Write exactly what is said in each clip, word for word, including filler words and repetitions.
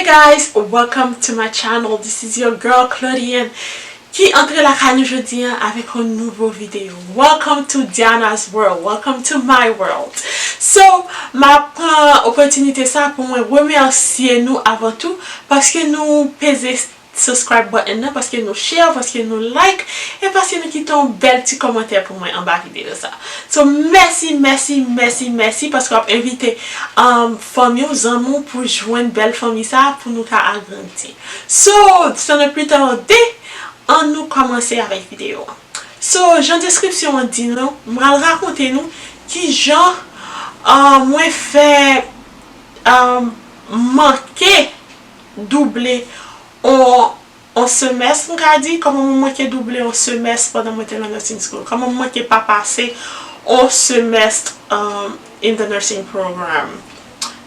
Guys, welcome to my channel. This is your girl Claudienne ki antre lakay nou jodi a avèk yon nouvo videyo. Welcome to Diana's world. Welcome to my world. So, m ap pran opòtinite sa pou mwen remèsye nou avan tou paske nou peze subscribe button nan, paske nou share, paske nou like, e paske nou kite yon bèl ti kòmantè pou mwen anba videyo sa. So, mèsi, mèsi, mèsi, mèsi paske w ap envite um, fanmi w, zanmi w pou jwenn bèl fanmi sa pou nou ka agrandi. So, sans plus tarder, ann nou kòmanse avèk videyo an. So, jan deskripsyon an di nou, m pral rakonte nou kijan uh, mwen fè um, manke double on on semès, m ka di, kòman mwen manke double on semès pandan mwen te nan nursing school, kòman mwen manke pa pase on semès um, in the nursing program.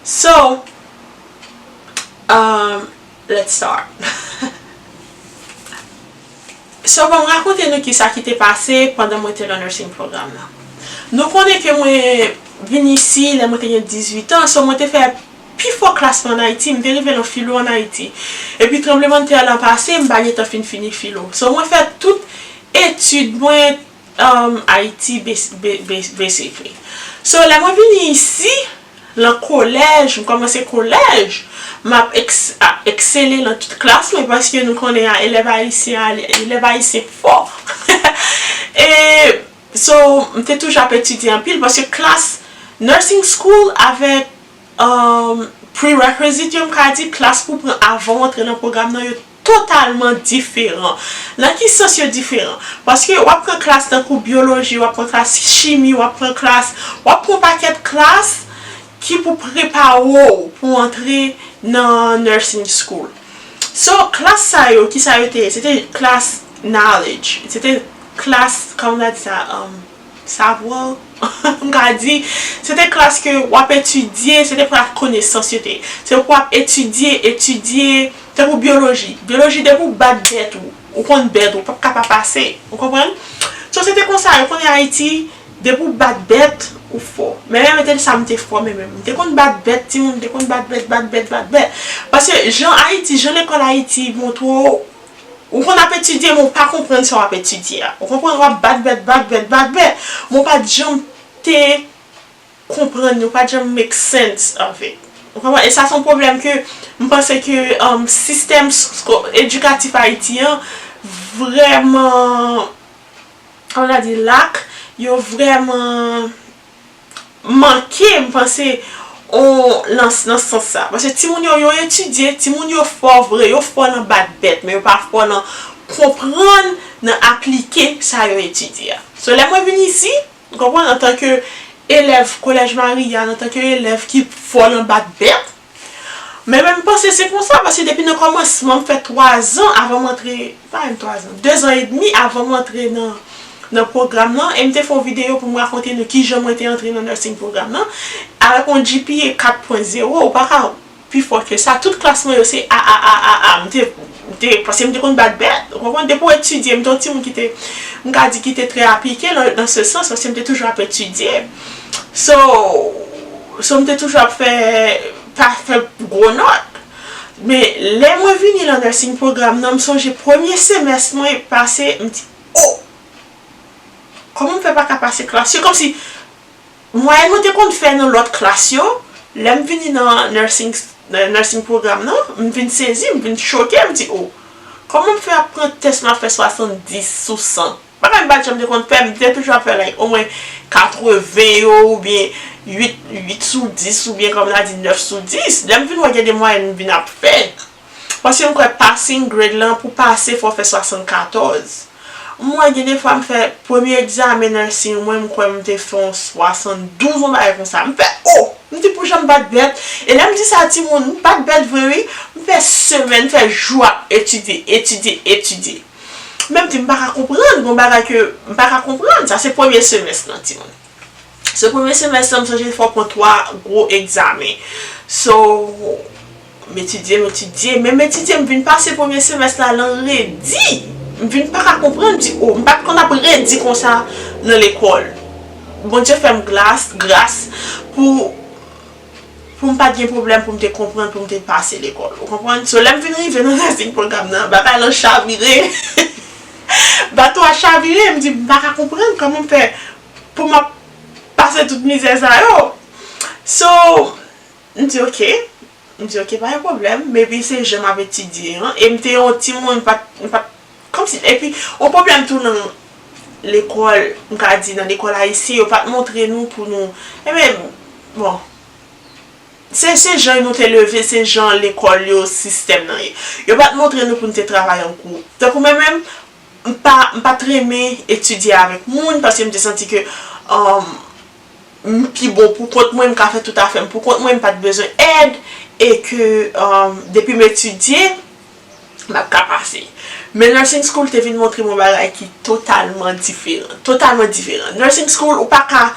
So, um, let's start. So, ban m rakonte nou kisa ki te pase pandan mwen te nan nursing program nan. Nou konnen ke mwen vin isi lè mwen te gen dizuit an, so mwen te fè pifò klas mwen an Ayiti, m te rive nan filo an Ayiti. Epi tranblemanntè lan pase, m pa gentan fin fini filo. So mwen fè tout etid mwen um, Ayiti, basically. So lè mwen vini isi, lan kolèj, m kòmanse kolèj, m ap eksele lan tout klas mwen paske nou konnen a elèv ayisyen, elèv ayisyen fò. E so, m te toujou ap etidye anpil paske klas nursing school avèk um, prerequisite yo, m ka di, klas pou pran avan w antre nan pwogram nan yo totalman diferan. Nan ki sans yo diferan? Paske w ap pran klas tankou byoloji, w ap pran klas chimi, w ap pran klas, w ap pran pakèt klas ki pou prepare w pou antre nan nursing school. So, klas sa yo, kisa yo te ye? Se te klas knowledge. Se te klas, kòman n a di sa? Um, savwa, m ka di, se te klas ke w ap etidye, se te klas konesans yo te ye. Se pou w ap etidye, etidye, tankou byoloji. Byoloji, depi w bat bèt ou, ou konn bèt ou, ou p ap ka pa pase. Ou konprann? So, se te konsa, yo konnen Ayiti, depi w bat bèt, ou fò. Men menm te sa m te fò, men menm. M te konn bat bèt, timoun, m te konn bat bèt, bat bèt, bat bèt. Paske jan Ayiti, jan lekòl Ayiti montre w, ou konn ap etidye, men w pa konprann sa w ap etidye a. Ou konprann? W ap bat bèt, bat bèt, bat bèt. Men w pa t janm te konprann, ou pa t janm make sense of it. Ou konprann? E sa se yon pwoblèm ke m panse ke um, sistèm edikatif Ayiti an vrèman, kòman n a di, lak, yo vrèman manke, m panse, on, nan, nan sans sa. Paske timoun yo, yo etidye, timoun yo fò vre, yo fò nan bat bèt, men yo pa fò nan konprann, nan aplike sa yo etidye a. So, lè mwen vin isi, ou konprann, antanke elèv Kolèj Maria, antanke elèv ki fò nan bat bèt, men menm panse se konsa, paske depi nan kòmansman, m fè twa zan avan m antre, pa menm twa zan, de zan edmi avan m antre nan, nan pwogram nan, e m te fè yon videyo pou m rakonte nou kijan mwen te antre nan nursing pwogram nan, avèk yon G P A kat pwen zewo, ou pa ka pi fò ke sa. Tout klas mwen yo se A, A, A, A, A. M te, m te, paske m te konn bat bèt. Ou konprann? Depi w etidye, m te yon timoun ki te, m ka di ki te trè aplike nan, nan se sans, paske m te toujou ap etidye. So, so m te toujou ap fè, pa fè gwo nòt. Men, lè mwen vini nan nursing program nan, m sonje premye semès mwen pase, m di, oh! Kòman m fè pa ka pase klas yo? Kòmsi, mwayèn mwen te konn fè nan lòt klas yo, lè m vini nan nursing, nan nursing program nan, m vin sezi, m vin choke, m di, oh, kòman m fè ap pran tès m ap fè swasanndis sou san? Bagay m pa t janm te konn fè, m te toujou ap fè, like, omwen katreven yo, oubyen uit, uit sou dis, oubyen kòm n a di nèf sou dis. Lè m vin wè gen de mwayèn m vin ap fè. Paske m kwè passing grade lan, pou pase, fò w fè swasannkatòz. M wè gen de fwa m fè premye egzamen nursing mwen, m kwè m te fè yon swasanndouz, yon bagay konsa. M fè, oh! M di pou jan m bat bèt. E lè m di sa, timoun, m bat bèt vre, wi. M fè semèn, m fè jou ap etidye, etidye, etidye. Men m di, m pa ka konprann, gon bagay ke m pa ka konprann. Sa se premye semès lan, timoun. Se premye semès lan, m sonje fò pran twa gwo egzamen. So, m etidye, m etidye. Men m etidye, m vin pase premye semès la lan redi. M vin pa ka konprann, m di, oh, m pa t konn ap redi konsa nan lekòl. Bondye fè m glas, gras pou pou m pa t gen pwoblèm pou m te konprann, pou m te pase lekòl. Ou konprann? So, lè m vin rive nan nursing program nan, bagay lan chavire. Bato a chavire, m di, m pa ka konprann kòman m fè pou m ap pase tout mizè sa yo. So, m di, "Ok." M di, "Ok, pa gen pwoblèm." Maybe se jan m ap etidye an. E m te yon timoun, m pa t, m pa t, kòmsi, epi, yon pwoblèm tou nan lekòl, m ka di nan lekòl ayisyen, yo pa t montre nou pou nou, enben, bon, se, se jan nou te leve, se jan lekòl yo, sistèm nan ye. Yo pa t montre nou pou n te travay an gwoup. Tankou mwen menm, m pa, m pa t renmen etidye avèk moun, paske m te santi ke, um, m pi bon pou kont mwen, m ka fè tout afè m pou kont mwen, m pa t bezwen èd, e ke, um, depi m etidye, m ap ka pase. Men nursing school te vin montre m yon bagay ki totalman diferan. Totalman diferan. Nursing school, ou pa ka,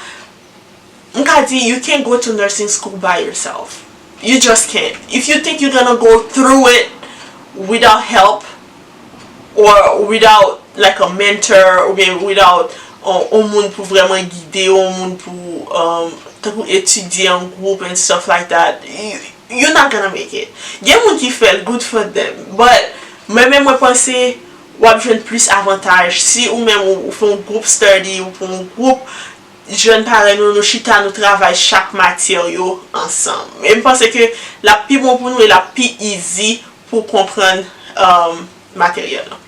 m ka di, you can't go to nursing school by yourself. You just can't. If you think you're gonna go through it without help, or without, like, a mentor, oubyen without on, on moun pou vrèman gide, on moun pou, um, tankou etidye an gwoup and stuff like that, you, you're not gonna make it. Gen moun ki fè l, good for them. But mwen menm, mwen panse w ap jwenn plis avantaj si ou menm ou, ou fè yon group study, ou fè yon group jèn parèy nou, nou chita, nou travay chak matyè yo ansanm. E m panse ke l ap pi bon pou nou e l ap pi easy pou konprann, um, materyèl lan.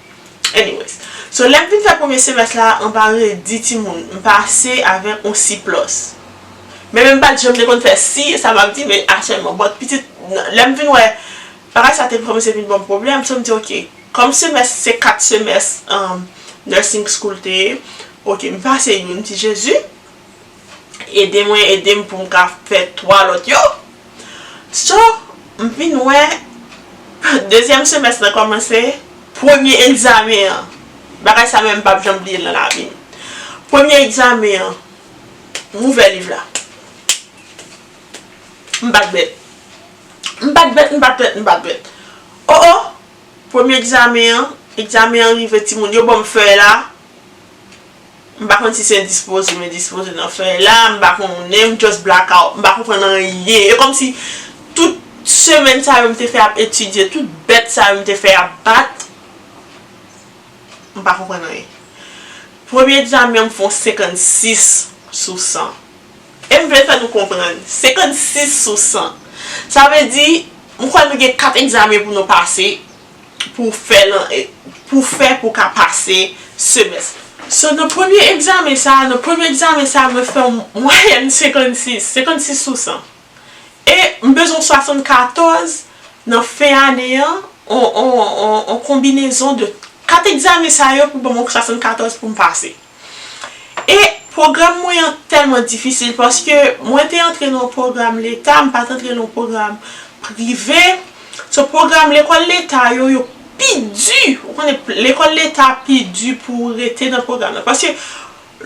Anyways. So, lè m vin fè premye semès la, anba redi timoun, m pase avèk yon C plus. Men menm pa t janm te konn fè C, sa m ap di, men aktyèlman. But pitit, lè m vin wè, bagay sa te kòmanse vin ban m pwoblèm, so m di, "Ok, kòm semès, se kat semès, um, nursing school te ye, ok, m pase youn, m di, Jezi, ede mwen, ede m pou m ka fè twa lòt yo." So, m vin wè, dezyèm semès lan kòmanse, premye egzamen an. Bagay sa menm, m p ap janm bliye l nan lavi m. Premye egzamen an, m ouvè liv la. M bat bèt. M bat bèt, m bat bèt, m bat bèt. O, o! Premye egzamen an, egzamen an rive, timoun yo ban m fèy la. M pa konn si se endispoze m endispoze nan fèy la, m pa konnen, m just black out, m pa konprann anyen. E kòmsi tout semèn sa yo m te fè ap etidye, tout bèt sa yo m te fè ap bat, m pa konprann anyen. Premye egzamen an, m fè yon senkannsis sou san. E m vle fè nou konprann, senkannsis sou san. Sa vle di, m kwè nou gen kat egzamen pou nou pase, pou fè lan, pou fè pou ka pase semès. So, nan premye egzamen sa, nan premye egzamen sa, mwen fè yon mwayèn senkannsis, senkannsis sou san. E m bezwen swasannkatòz nan fen ane an, on, on, on, on konbinezon de kat egzamen sa yo pou ban mwen swasannkatòz pou m pase. E pwogram mwen an tèlman difisil paske mwen te antre nan yon pwogram leta, m pa t antre nan yon pwogram prive. So, pwogram lekòl leta yo, yo pi di. Ou konnen, lekòl leta pi di pou w rete nan pwogram nan. Paske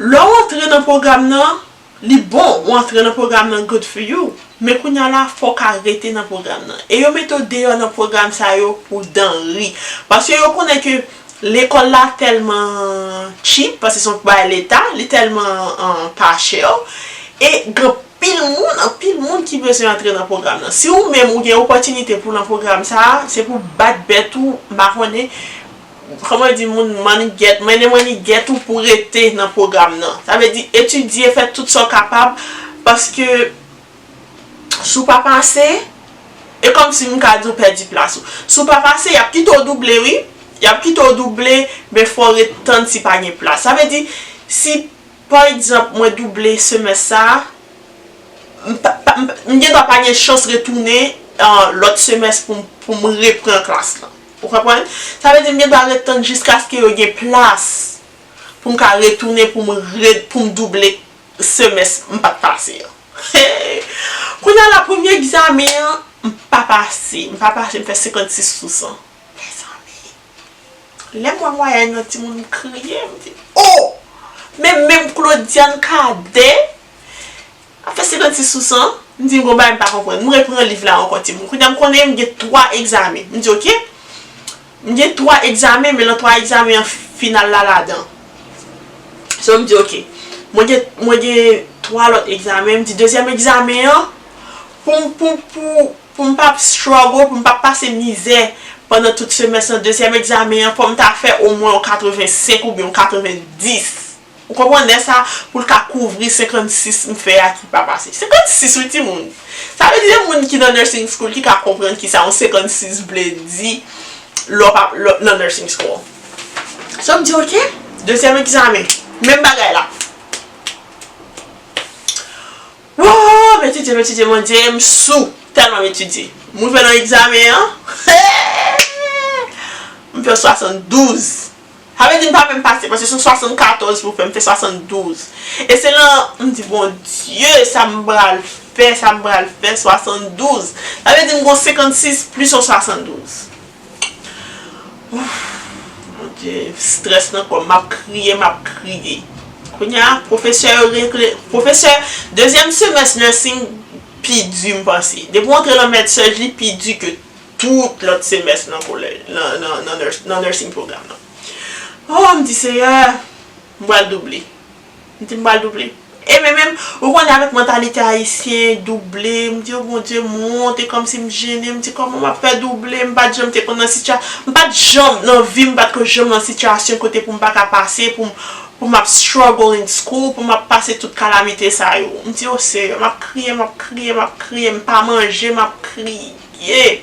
lè w antre nan pwogram nan, li bon, ou antre nan pwogram nan, good for you. Men kounye a la, fò w ka rete nan pwogram nan. E yo mete w deyò nan pwogram sa yo pou dan ri. Paske yo konnen ke lekòl la tèlman cheap, paske se yon bagay leta, li tèlman, uh, pa chè. E gen anpil moun, anpil moun ki bezwen antre nan pwogram nan. Si ou menm ou gen opòtinite pou w nan pwogram sa a, se pou w bat bèt ou, m pa konnen, kòman yo di moun, mannigèt, mennen mannigèt ou pou w rete nan pwogram nan. Sa vle di, etidye, fè tout sa w kapab, paske si w pa pase, e kòmsi m ka di w pèdi plas ou. Si w pa pase, y ap kite w double, wi. Y ap kite w double, men fò w ret tann si pa gen plas. Sa vle di, si, pa egzanp, mwen double semès sa a, m pa, pa, m pa, m gendwa pa gen chans retounen, uh, lòt semès pou m, pou m repran klas lan. Ou konprann? Sa vle di, m gendwa ret tann jiskaske yo gen plas pou m ka retounen, pou m re-, pou m double semès m pa t pase an. Kounye a la, premye egzamen an, m pa pase. M pa pase, m fè senkannsis sou san. Mezanmi. Lè m wè mwayèn nan, timoun, m kriye, m di, "Oh!" Men menm Claudiane Cadet ap fè senkannsis sou san, m di, "Gon bagay m pa konprann." M repran liv la ankò, timoun. Kounye a m konnen m gen twa egzamen. M di, "Ok." M gen twa egzamen, men nan twa egzamen an, final la ladan. So, m di, "Ok." Mwen gen, mwen gen twa lòt egzamen. M di, "Dezyèm egzamen an, Pou m, pou, pou, pou m p ap struggle, pou m p ap pase mizè pandan tout semès lan, dezyèm egzamen an, fò m ta fè omwen yon katrevensenk oubyen yon katrevendis. Ou konprann? Lè sa, pou l ka kouvri senkannsis m fè a ki pa pase. Senkannsis, wi, timoun. Sa vle di, se moun ki nan nursing school ki ka konprann kisa yon senkannsis vle di lè w pa, lè, nan nursing school. So, m di, "Ok, dezyèm egzamen, menm bagay la." Woo, m etidye, m etidye, Bondye, m sou. Tèlman m etidye. M rive nan egzamen an, m fè swasanndouz. Sa vle di m pa menm pase, paske se swasannkatòz pou fè, m fè swasanndouz. E se la, m di, "Bondye, sa m pral fè, sa m pral fè, swasanndouz." Sa vle di m gon senkannsis plis yon swasanndouz. Ouf, Bondye, strès nan kò m, m ap kriye, m ap kriye. Kounye a, pwofesè yo regle, pwofesè, dezyèm semès nursing pi di, m panse. Depi w antre nan med surg, li pi di ke tout lòt semès nan kolèj, nan, nan, nan, nurs-, nan nursing pwogram nan. Oh, m di, "Seyè, m pral double." M di, "M pral double." E men menm, ou konnen, avèk mantalite ayisyen, double, m di, "Oh, Bondye, monte," kòmsi m jennen, m di, "Kòman m ap fè double?" M pa t janm te konn nan sitya-, m pa t janm, nan vi m, m pa t ko janm nan sitiyasyon kote pou m pa ka pase, pou m, pou m ap struggle in school, pou m ap pase tout kalamite sa yo. M di, "Oh, Seyè," m ap kriye, m ap kriye, m ap kriye, m pa manje, m ap kriye.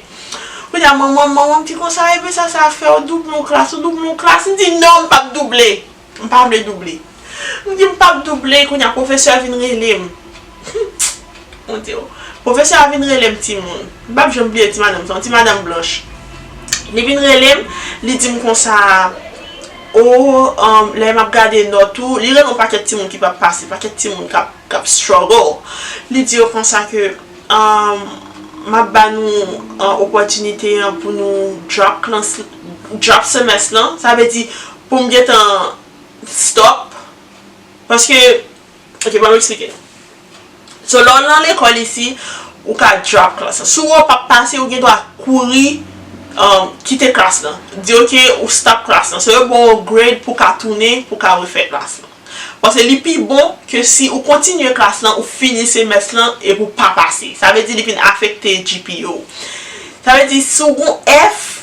Kounye a, manman, manman m di konsa, "Ebyen sa, sa fè w double yon klas, ou double yon klas?" M di, "Non, m p ap double. M pa vle double." M di, "M p ap double." Kounye a, pwofesè a vin rele m. Mon Dieu. Pwofesè a vin rele m, timoun. M p ap janm bliye ti madanm sa, yon ti madanm blanch. Li vin rele m, li di m konsa, "O, um, lè m ap gade nòt ou," li rele yon pakèt timoun ki p ap pase, pakèt timoun k ap, k ap struggle. Li di yo konsa ke, um, "M ap ba nou, uh, opòtinite an pou nou drop klas, drop semès lan." Sa vle di, pou m gentan stop. Paske, ok, ban m eksplike nou. So, lè w nan lekòl isi, ou ka drop klas lan. Si w wè w p ap pase, ou gen dwa kouri, um, kite klas lan. Di, ok, ou stop klas lan. So, yo ba w grade pou w ka tounen, pou w ka refè klas lan. Paske li pi bon ke si ou kontinye klas lan, ou fini semès lan, epi w pa pase. Sa vle di li vin afekte G P A w. Sa vle di, si w gon F,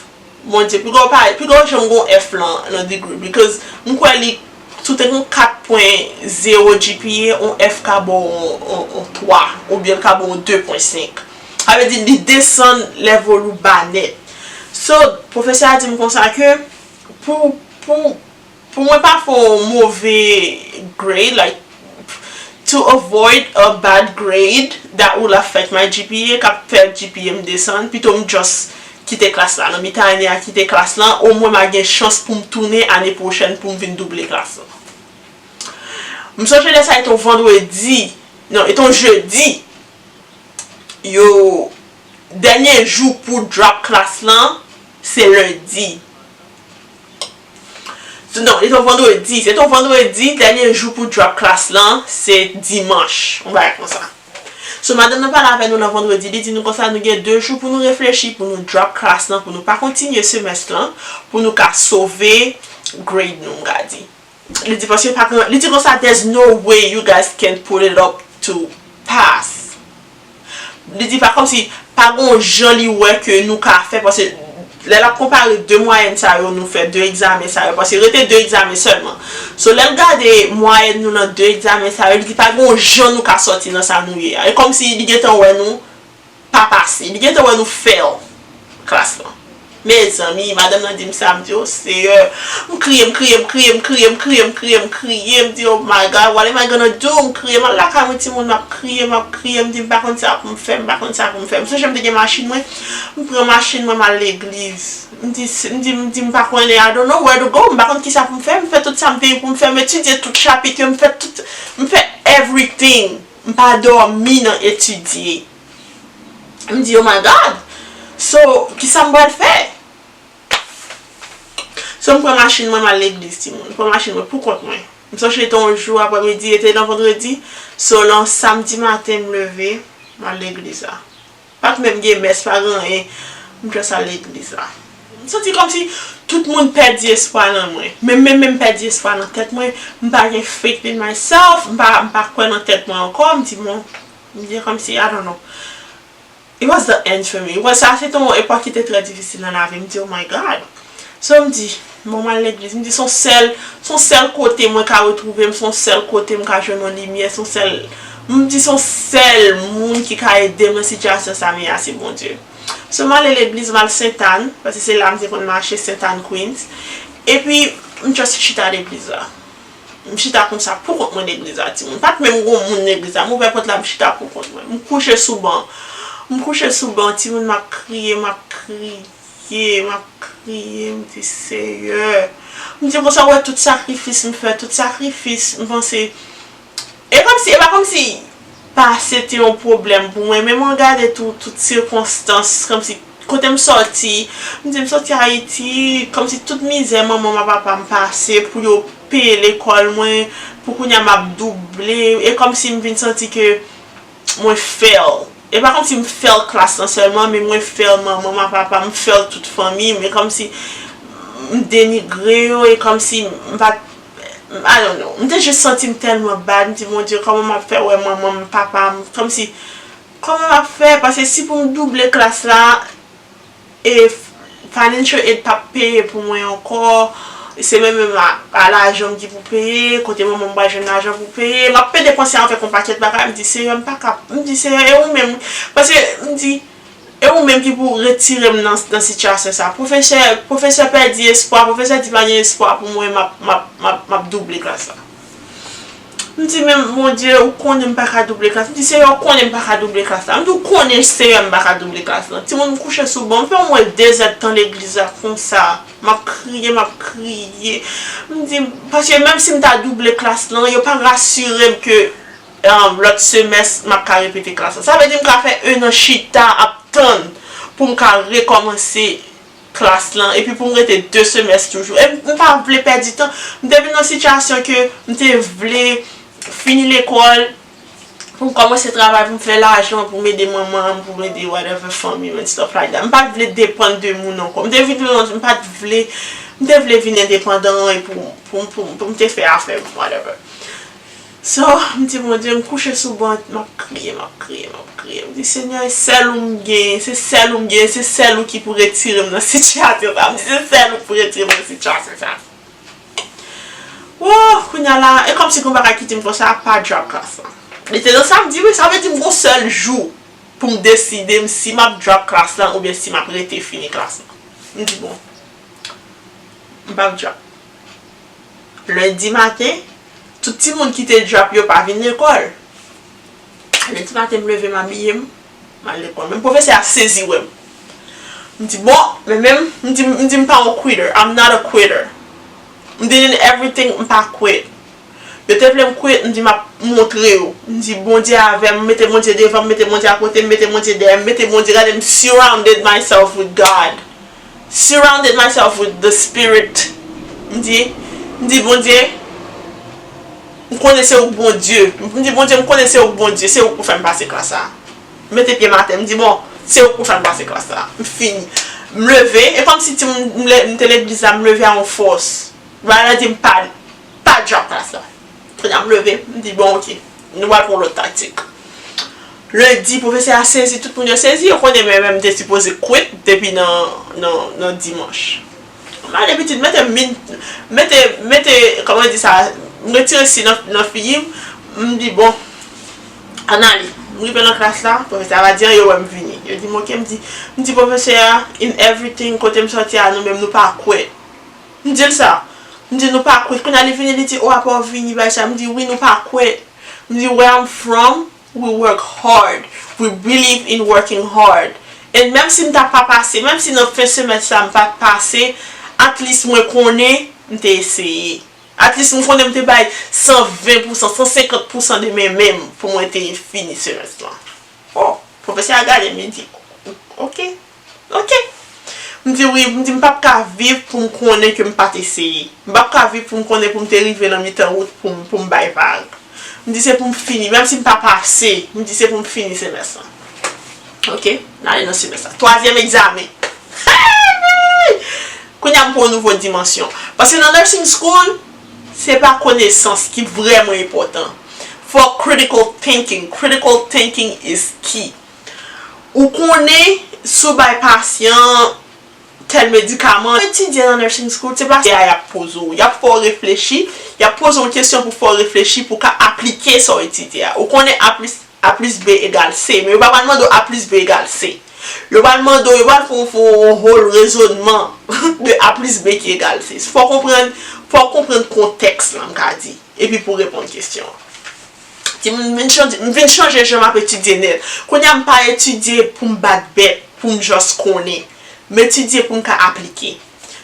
Bondye, piga w pa, piga w janm gon F lan, nan degree, because m kwè li, si w te gon kat pwen zewo G P A, on F ka ba w on, on, on twa, oubyen l ka ba w on de pwen senk. Sa vle di, li desann level ou ba nèt. So, pwofesè a di m konsa ke pou, pou, pou mwen pa fè yon move grade, like, to avoid a bad grade that will affect my G P A, k ap fè G P A m desann, pito m just kite klas la. Nan mitan ane a, kite klas lan, omwen m a gen chans pou m tounen ane pwochèn pou m vin double klas lan. M sonje lè sa e te yon vandredi, non, e te yon jedi, yo, dènye jou pou drop klas lan, se lendi. Non, li te yon vandredi. Se te yon vandredi, dènye jou pou drop klas lan, se dimanch. Yon bagay konsa. So, madanm nan pale avè nou nan vandredi, li di nou konsa, nou gen de jou pou nou reflechi, pou nou drop klas lan, pou nou pa kontinye semès lan, pou nou ka sove grade nou, m ka di. Li di, paske pa gen, li di konsa, "There's no way you guys can put it up to pass." Li di pa kòmsi, pa gon jan li wè ke nou ka fè, paske lè l ap konpare de mwayèn sa yo, nou fè de egzamen sa yo, paske rete de egzamen sèlman. So, lè l gade mwayèn nou nan de egzamen sa yo, li di pa gon jan nou ka sòti nan sa nou ye a. E kòmsi li gentan wè nou pa pase. Li gentan wè nou fail klas lan. Mezanmi, madanm nan di m sa, m di, "O Seyè." M kriye, m kriye, m kriye, m kriye, m kriye, m kriye, m kriye, m di, "Oh my God, what am I gonna do?" M kriye, m al lakay mwen, timoun, m ap kriye, m ap kriye, m di, "M pa konn sa pou m fè, m pa konn sa pou m fè." M sonje m te gen machin mwen, m pran machin mwen, m al legliz. M di, m di, m di, "M pa konnen, I don't know where to go, m pa konn kisa pou m fè." M fè tout sa m te gen pou m fè, m etidye tout chapit yo, m fè tout, m fè everything. M pa dòmi nan etidye. M di, "Oh my God! So, kisa m pral fè?" So, m pran machin mwen, m al legliz, timoun. M pran machin mwen pou kont mwen. M sonje te yon jou aprèmidi, e te nan vandredi. So, nan samdi maten, m leve, m al legliz la. Pa t menm gen mès, pa gen anyen. M just al legliz la. M santi kòmsi tout moun pèdi espwa nan mwen. Menm, menm, menm pèdi espwa nan tèt mwen. M pa gen faith in myself. M pa, m pa kwè nan tèt mwen ankò. M di, bon, M di kòmsi, I don't know. It was the end for me. It was, sa se te yon epòk ki te trè difisil nan lavi m. M di, "Oh my God." So, m di, "Bon, m al legliz." M di, "Se yon sèl, se yon sèl kote mwen ka retwouve m, se yon sèl kote m ka jwenn yon limyè, se yon sèl," m di, "se yon sèl moun ki ka ede m nan sitiyasyon sa m ye a, se Bondye." So, m ale legliz, m al Sentàn, paske se la m te konn mache, Sentàn, Queens. Epi, m just chita legliz la. M chita konsa pou kont mwen legliz la, timoun. Pa t menm gon moun legliz la. M ouvè pòt la, m chita pou kont mwen. M kouche sou ban. M kouche sou ban, timoun, m ap kriye, m ap kriye, m ap kriye. M di, "Seyè." M di, "Konsa, w wè tout sakrifis m fè, tout sakrifis, m panse." E kòmsi, e pa kòmsi pase te yon pwoblèm pou mwen, men mwen gade tou, tout sikonstans, kòmsi kote m sòti, m di m sòti Ayiti, kòmsi tout mizè manman m ak papa m pase pou yo peye lekòl mwen, pou kounye a m ap double, e kòmsi m vin santi ke mwen fail. E pa kòmsi m fail klas lan sèlman, men mwen fail manman m ak papa m, m fail tout fanmi m, e kòmsi m denigre yo, e kòmsi m pa t, I don't know. M te jis santi m tèlman bad, m di, "Bondye, kòman m ap fè wè manman m, papa m?" Kòmsi, kòman m ap fè? Paske si pou m double klas la, e f-, financial aid p ap peye pou mwen ankò, se menm menm a, a lajan m ki pou peye, kote manman m pral jwenn lajan pou peye, m ap pede panse avèk yon pakèt bagay, m di, "Seyè, m pa ka," m di, "Seyè, e ou menm?" Paske m di, "E ou menm ki pou retire m nan, nan sitiyasyon sa." Pwofesè, pwofesè pèdi espwa, pwofesè di pa gen espwa pou mwen, m ap, m ap, m ap, m ap double klas la. M di, "Men Bondye, ou konnen m pa ka double klas." M di, "Seyè, ou konnen m pa ka double klas la." M di, "Ou konnen, Seyè, m pa ka double klas la." Timoun, m kouche sou ban, m fè omwen de zèdtan legliz la konsa. M ap kriye, m ap kriye. M di, paske menm si m ta double klas lan, yo pa rasire m ke, um, lòt semès, m ap ka repete klas lan. Sa vle di m ka fè en an chita ap tann pou m ka rekòmanse klas lan, epi pou m rete de semès toujou. E m, m pa vle pèdi tan. M te vin nan sitiyasyon ke m te vle fini lekòl, pou m kòmanse travay, pou m fè lajan, pou m ede manman m, pou m ede whatever, fanmi m and stuff like that. M pa t vle depann de moun ankò. M te vin nan, m pa t vle, m te vle vin endepandan e pou, pou, pou, pou m te fè afè m, whatever. So, m di, "Bondye," m kouche sou ban, m ap kriye, m ap kriye, m ap kriye. M di, "Senyè, e sèl ou m genyen, se sèl ou m genyen, se sèl ou ki pou retire m nan sitiyasyon sa." M di, "Se sèl ou ki pou retire m nan sitiyasyon sa." Woo, kounye a la, e kòmsi gon bagay ki di m konsa, "Pa drop klas lan." Li te nan samdi, wi, sa vle di m gon sèl jou pou m deside m si m ap drop klas lan oubyen si m ap rete fini klas lan. M di, "Bon, m p ap drop." Lendi maten, tout timoun ki te drop yo pa vin lekòl. Lendi maten, m leve, m abiye m, m al lekòl. Men pwofesè a sezi wè m. M di, "Bon, men menm," m di, m di, "M pa yon quitter. I'm not a quitter." M di, "In everything, m pa quit." Yo te vle m quit, m di, "M ap montre yo." M di, "Bondye avè m, m mete Bondye devan, m mete Bondye akote, m mete Bondye dèyè, m mete Bondye, gade, m surrounded myself with God. Surrounded myself with the Spirit." M di, m di, "Bondye, m konnen se ou k Bondye." M di, "Bondye, m konnen se ou k Bondye, se ou k pou fè m pase klas sa." M mete pye m atè, m di, "Bon, se ou k pou fè m pase klas sa." M fini. M leve, e kòmsi ti m, m le-, m te legliz la, m leve a yon fòs. Bagay la di m pa, pa drop klas la. Kounye a m leve, m di, "Bon, oke, nou pral pran lòt taktik." Lendi, pwofesè a sezi, tout moun yo sezi, yo konnen mwen menm m te sipoze quit depi nan, nan, nan dimanch. M ale pitit, mete min, mete, mete, kòman di sa, m retire si nan, nan figi m, m di, "Bon, ann ale." M rive nan klas la, pwofesè a pa di anyen, yo wè m vini. Yo di m, "Oke," m di, m di pwofesè a, "In everything, kote m sòti a, nou menm nou pa quit." M di l sa. M di, "Nou pa quit." Kounye a li vini, li di, "O, apa w vini, bay sa." M di, "Wi, nou pa quit." M di, "Where I'm from, we work hard. We believe in working hard." And menm si m ta pa pase, menm si nan fen semès sa m pa t pase, at least mwen konnen m te eseye. At least m konnen m te bay san ven pousan, san senkant pousan de men menm pou mwen te fini semès lan. O, pwofesè a gade m, li di, "Oke, oke." M di, "Wi," m di, "M p ap ka viv pou m konnen ke m pa t eseye. M p ap ka viv pou m konnen pou m te rive nan mitan wout pou m, pou m bay vag." M di, "Se pou m fini, menm si m pa pase," m di, "Se pou m fini semès lan." Oke, n ale nan semès la. Twazyèm egzamen. Kounye a m pran yon nouvo dimansyon. Paske nan nursing school, se pa konesans ki vrèman enpòtan. Fò critical thinking. Critical thinking is key. Ou konnen, si w bay pasyan tèl medikaman, etidye nan nursing school, se pa se a y ap poze w. Y ap fè w reflechi, y ap poze w kesyon pou fè w reflechi, pou w ka aplike sa w etidye a. Ou konnen A plis, A plis B egal C, men yo pa pral mande w A plis B egal C. Yo pral mande w, yo pral fè w fè yon whole rezònman de A plis B ki egal C. Fò w konprann, fò w konprann kontèks lan, m ka di, epi pou w reponn kesyon an. Timoun, m vin chanje, m vin chanje jan m ap etidye nèt. Kounye a, m pa etidye pou m bat bèt, pou m just konnen. M etidye pou m ka aplike.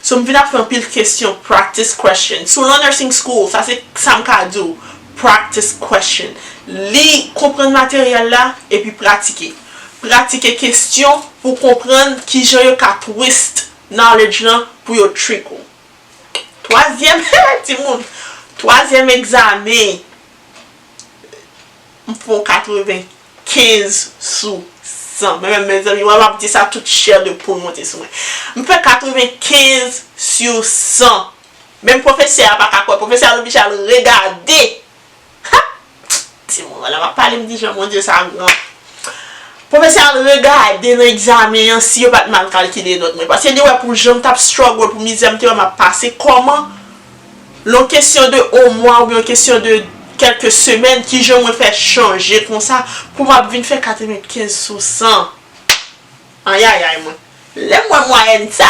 So, m vin ap fè anpil kesyon, practice question. Si w nan nursing school, sa se sa m ka di w, practice question. Li, konprann materyèl la, epi pratike. Pratike kesyon pou konprann kijan yo ka twist knowledge lan pou yo trick ou. Twazyèm, timoun, twazyèm egzamen, m fè yon katrevenkenz sou san. Men, men, mezanmi, wè, m ap di sa tout chè de poul monte sou mwen. M fè katrevenkenz sou san. Menm pwofesè a pa ka kwè. Pwofesè a oblije al regade. Ha! Timoun, wè, la m ap pale, m di jan Bondye sa gran. Pwofesè a al regade nan egzamen an si yo pa t mal kalkile nòt mwen. Paske li wè pou jan m t ap struggle, pou mizè m te wè m ap pase, kòman, nan yon kesyon de yon mwa oubyen yon kesyon de kèlke semèn, kijan mwen fè chanje konsa pou m ap vin fè katrevenkenz sou san? Ayayay, mwen. Lè m wè mwayèn sa,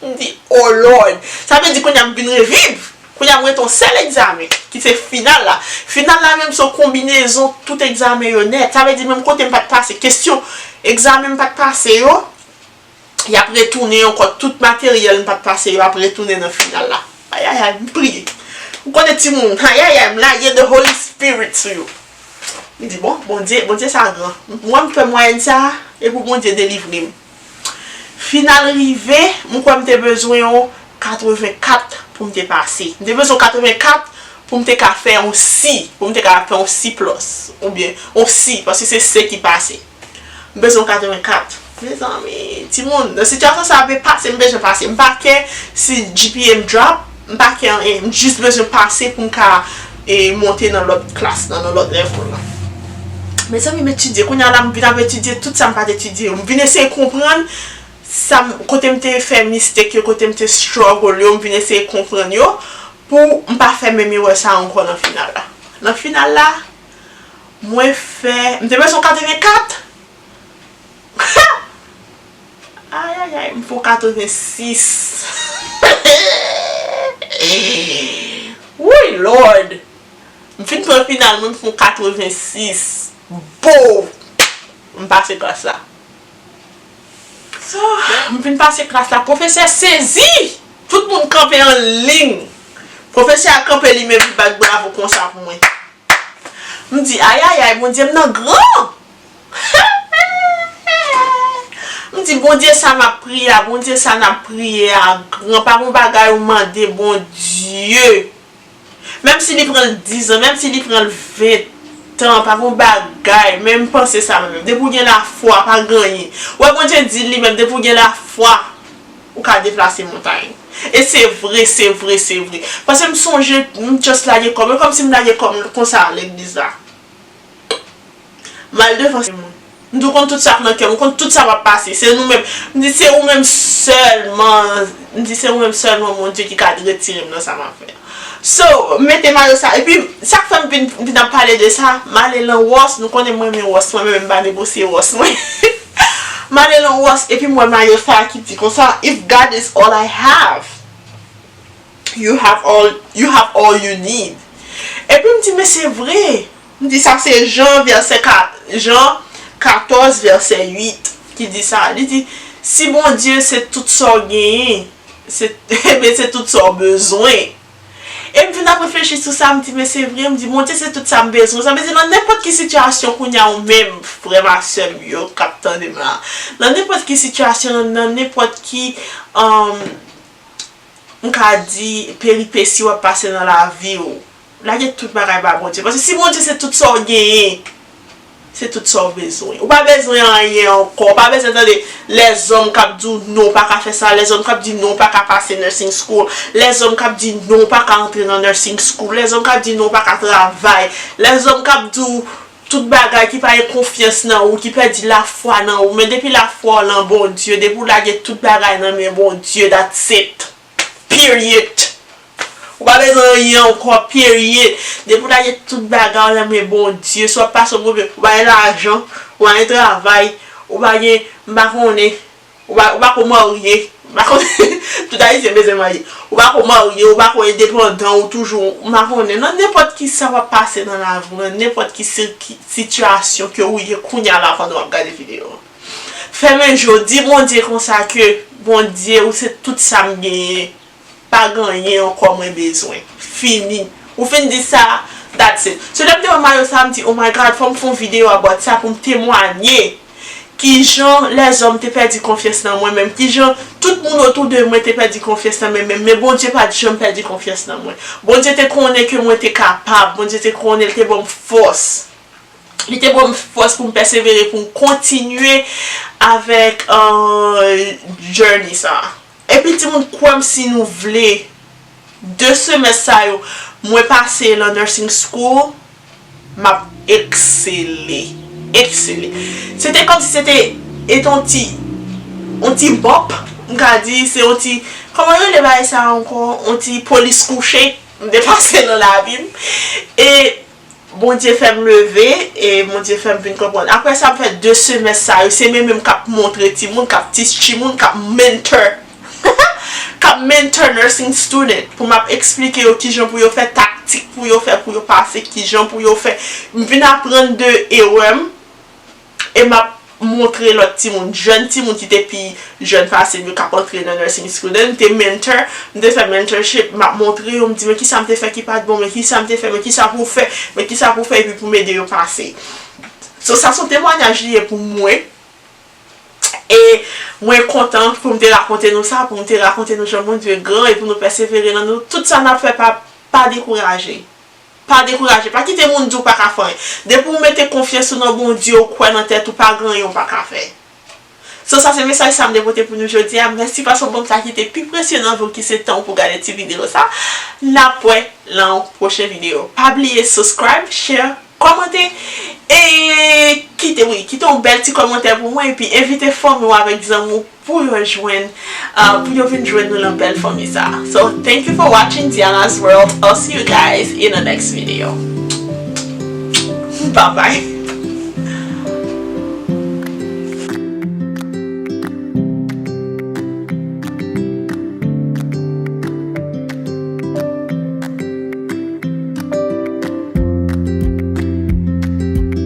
M di, "Oh Lord!" Sa vle di kounye a m vin reviv. Kounye a m ret yon sèl egzamen, ki se final la. Final la menm se yon konbinezon tout egzamen yo nèt. Sa vle di menm kote m pa t pase, kesyon egzamen m pa t pase yo, y ap retounen ankò tout materyèl m pa t pase yo ap retounen nan final la. Ayayay, m priye. M konnen timoun, ayayay, m lage the Holy Spirit sou yo. M di, "Bon, Bondye, Bondye sa gran. Mwen m fè mwayèn sa, e pou Bondye delivre m." Final rive, m kwè m te bezwen yon katrevenkat pou m te pase. M te bezwen yon katrevenkat pou m te ka fè yon C, pou m te ka fè yon C plus, oubyen yon C, paske se C ki pase. M bezwen yon katrevenkat. Mezanmi, timoun, nan sitiyasyon sa ap pase, m bezwen pase. M pa kè si G P A m drop, m pa kè anyen. M jis bezwen pase pou m ka, e, monte nan lòt klas lan, nan lòt level lan. Mezanmi, m etidye. Kounye a la, m vin ap etidye tout sa m pa t etidye yo. M vin eseye konprann sa m, kote m te fè mistake yo, kote m te struggle yo, m vin eseye konprann yo pou m pa fè menm erè sa ankò nan final la. Nan final la, mwen fè, m te bezwen katrevenkat. Ayayay, m fè katrevensis. Wouy, Lord! M fin pran final, mwen m fè katrevensis. Bo! M pase klas la. So, m fin pase klas la, pwofesè sezi! Tout moun kanpe an liy. Pwofesè a kanpe li menm, li bat bravo konsa pou mwen. M di, "Ayayay, Bondye m nan gran!" M di, "Bondye sa m ap priye a, Bondye sa n ap priye a gran. Pa gon bagay ou mande Bondye. Menm si li pran l diz an, menm si li pran l ven tan, pa gon bagay." Men m panse sa menm. Depi w gen lafwa, pa gen anyen. Wè, Bondye di li menm, depi w gen lafwa, ou ka deplase montay. E se vre, se vre, se vre. Paske m sonje, m just lage kò m. E kòmsi m lage kò m konsa legliz la. M al devan se moun. M di, "Ou konn tout sa k nan kè m, ou konn tout sa m ap pase. Se nou menm." M di, "Se ou menm sèlman." M di, "Se ou menm sèlman, Bondye, ki ka retire m nan sa m ap fè." So, m mete mayo sa. Epi, sa k fè m vin, vin ap pale de sa, m ale nan Ross. Nou konnen mwen renmen Ross. Mwen menm, m pa negosye Ross mwen. M ale nan Ross, epi m wè mayo sa ki di konsa, "If God is all I have, you have all, you have all you need." Epi m di, "Men se vre." M di, "Sa se Jan vèsè ka, Jan katòz vèsè uit ki di sa." Li di, "Si Bondye se tout sa w genyen, se, ebyen se tout sa w bezwen." E m vin ap reflechi sou sa, m di, "Men se vre," m di, "Bondye se tout sa m bezwen." Sa vle di, nan nenpòt ki sitiyasyon kounye a ou menm, frè m ak sè m yo k ap tande m la, nan nenpòt ki sitiyasyon, nan nenpòt ki, um, m ka di, peripesi w ap pase nan lavi w, lage tout bagay ba Bondye. Paske si Bondye se tout sa w genyen, se tout sa w bezwen. Ou pa bezwen anyen ankò. Ou pa bezwen tande lèzòm k ap di w non, w pa ka fè sa. Lèzòm k ap di non, w pa ka pase nursing school. Lèzòm k ap di non, w pa ka antre nan nursing school. Lèzòm k ap di non, w pa ka travay. Lèzòm k ap di w tout bagay, ki pa gen konfyans nan ou, ki pèdi lafwa nan ou. Men depi lafwa w nan Bondye, depi w lage tout bagay nan men Bondye, that's it. Period. Ou pa bezwen anyen ankò, period. Depi w lage tout bagay w nan men Bondye, si w ap pase yon move, ou pa gen lajan, ou pa gen travay, ou pa gen, m pa konnen, ou pa, ou pa ko marye, m pa konnen, tout Ayisyen bezwen marye. Ou pa ko marye, ou pa ko endepandan, ou toujou, m pa konnen. Nan nenpòt ki sa w ap pase nan lavi w, nan nenpòt ki si-, ki sitiyasyon ke ou ye kounye a la pandan w ap gade videyo an. Fèmen je w, di Bondye konsa ke, Bondye, ou se tout sa m genyen. Pa gen anyen ankò mwen bezwen. Fini. Ou fin di sa, that's it. So lè m te wè mayo sa, m di, "Oh my God, fò m fè yon videyo about sa pou m temwanye kijan lèzòm te pèdi konfyans nan mwen menm, kijan tout moun otou de mwen te pèdi konfyans nan mwen menm, men Bondye pa t janm pèdi konfyans nan mwen. Bondye te konnen ke mwen te kapab, Bondye te konnen, l te ban m fòs." Li te ban m fòs pou m pèsevere, pou m kontinye avèk, euh, journey sa. Epi timoun, kwè m si nou vle, de semès sa yo, mwen pase nan nursing school, m ap eksele. Eksele. Se te kòmsi se te, e te yon ti, yon ti bump, m ka di, se yon ti, kòman yo rele bagay sa ankò? Yon ti polis kouche, m te pase nan lavi m. E Bondye fè m leve, e Bondye fè m vin konprann. Apre sa, m fè de semès sa yo, se mwen menm k ap montre timoun, k ap teach timoun, k ap mentor. K ap mentor nursing student, pou m ap eksplike yo kijan pou yo fè, taktik pou yo fè, pou yo pase, kijan pou yo fè. M vin aprann de erè m, e m ap montre lòt timoun, jèn timoun ki te pi jèn pase m yo k ap antre nan nursing student, m te mentor, m te fè mentorship, m ap montre yo, m di, "Men kisa m te fè ki pa t bon, men kisa m te fè, men kisa pou w fè, men kisa pou w fè, epi pou m ede yo pase." So, sa se yon temwayaj li ye pou mwen. E mwen kontan pou m te rakonte nou sa, pou m te rakonte nou jan Bondye gran, e pou nou pèsevere nan nou, tout sa n ap fè, pa, pa dekouraje. Pa dekouraje, pa kite moun di w pa ka fè anyen. Depi w mete konfyans ou nan Bondye, ou kwè nan tèt ou, pa gen anyen w pa ka fè. So, sa se mesaj sa m te pote pou nou jodi a. Mèsi paske w ban m sa ki te pi presye nan vi w, ki se tan w pou gade ti videyo sa. N ap wè nan yon pwochen videyo. Pa bliye subscribe, share, kòmante, e kite, wi, kite yon bèl ti kòmantè pou mwen, epi envite fanmi w avèk zanmi w pou yo jwenn, uh, pou yo vin jwenn nou nan bèl fanmi sa. So, thank you for watching Diana's World. I'll see you guys in the next video. Bye bye.